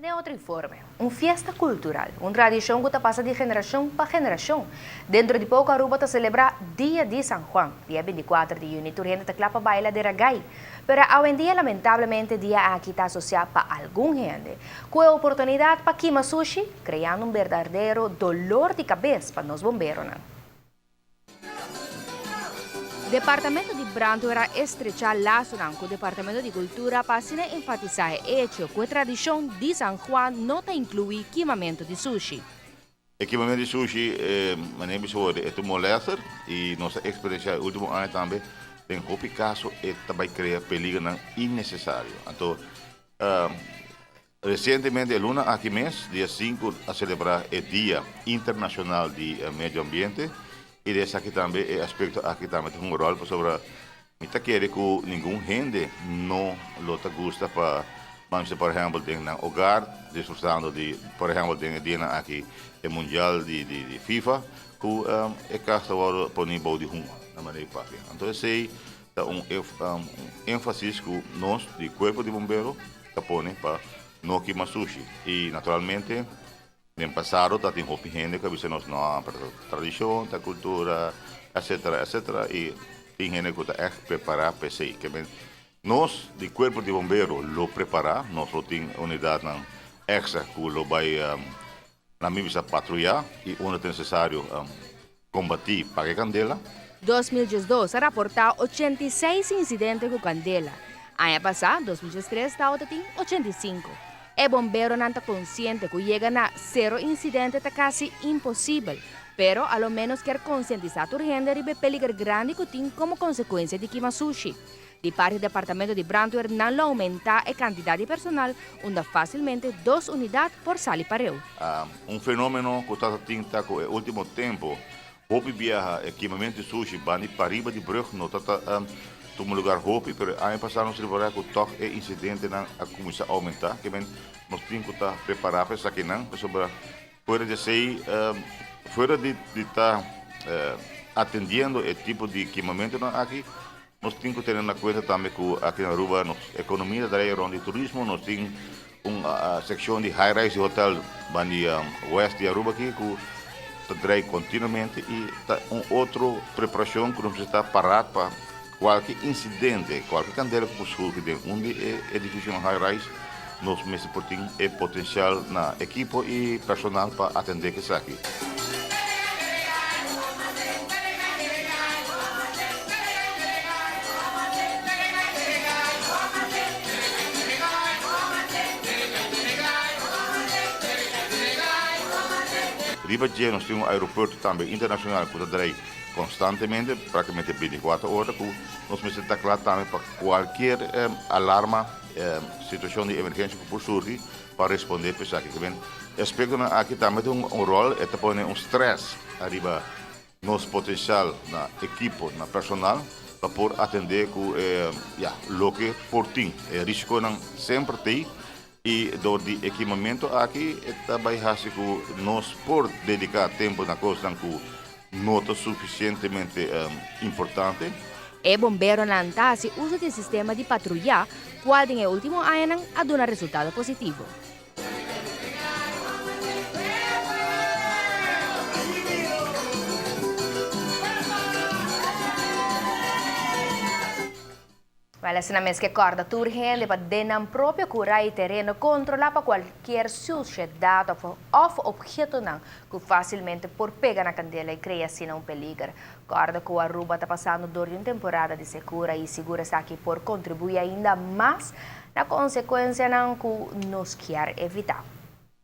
Den otro informe, un fiesta cultural, un tradicion cu ta pasa di generacion pa generacion. Dentro di poco Aruba ta celebra Dia di San Juan, dia 24 di juni. Tur hende ta cla pa baila dera gai. Pero awendia lamentablemente dia aki ta asocia pa algun hende cu e oportunidad pa kima sushi, creando un berdadero dolor di cabes pa nos bomberonan. Departamento di Brandweer a estrechá lasonan ku Departamento di Kultura pa asina enfatisá e echo ku e tradishon di San Juan no ta inkluí kimamentu di sushi. E kimamentu di sushi, manera mi bisa worde, e ta un molester i nos a eksperensiá e último aña tambe den hopi kaso e ta bai krea peligernan innesesario. Anto Resientemente e luna aki mes, dia sinku, a selebrá e Dia Internashonal di Medio Ambiente i den esaki tambe e aspekto aki tambe ta hunga ròl pasobra mi ta kere ku ningun hende no lo ta gusta pa mancha por ehèmpel den nan ogar disfrutando di por ehèmpel den e dianan aki e mundial di di FIFA ku e kas ta wòrdu poni bou di huma na manera di papia. Anto esei ta un énfasis ku nos di kuerpo di bombero ta pone pa no kima sushi y naturalmente den pasado ta tin hopi hende cu a bisa nos no pero ta tradicion ta cultura etcetera etcetera y tin hende cu ta echt prepara pa esey ke men nos di cuerpo di bombero lo prepara nos lo tin unidadnan extra cu lo bay na mi bisa patruya y unda ta necesario combati paga e candela. 2012 a raportá 86 insidente ku kandela. Aña pasá, 2013, tabata tin 85. E bomberonan ta konsiente ku yega na sero insidente ta kasi imposibel, pero a lo ménos kier konsientisá tur hende riba e peliger grandi ku tin komo konsekuensia di kima sushi. Di parti Departamento di Brandweer nan lo oumentá e kantidat di personal unda fásilmente dos unidat por sali pareu. Un fenómeno ku ta tin ta ku e último tempu hopi biaha e kimamentu di sushi banda di pariba di brùg no ta ta tuma lugar hopi, pero e aña pasá nos ripará ku tòg e insidentenan a kuminsá oumentá. Ke men nos tin ku ta prepará pa esakinan pasobra fuera di esei fuera di ta atendiendo e tipo di kimamentunan aki, Nos tin cu tene na cuenta tambe cu aki na Aruba nos economia ta draai rond di turismo. Nos tin un seccion di high rise di hotel ban di west di Aruba aki cu ta draai continuamente y ta un otro preparacion cu nos mester ta parat pa cualke incidente, cualke candela cu por surgi den un di e edificionan high rise, nos mester por tin e potencial na ekipo y personal pa atende cu esaki. Riba dje nos tin un aeropuerto tambe internacional cu ta draai constantemente, practicamente binticuatro ora, cu nos mester ta cla tambe pa cualkier alarma, situacion di emergencia cu por surgi pa responde pa esaki. E aspectonan aki tambe ta hunga un rol, e ta pone un stress ariba nos potencial na ekipo, na personal, pa por atende cu e, ya, loke por tin. E risiconan semper t'ey y door di e kimamento aki e ta bay haci cu nos por dedica tempo na cosnan cu no ta suficientemente importante. E bomberonan ta haci uso di e sistema di patruya, cual den e ultimo añanan a duna resultado positivo. Wel asina mes ke kòrda tur hende pa den nan propio kura i tereno kontrolá pa kualkier sushedat òf òf ophetonan ku fásilmente por pega na kandela i krea asina un peliger. Kòrda ku Aruba ta pasando dor di un temporada di sekura i sigur esaki por kontribuí ainda mas na konsekuensianan ku nos kier evitá.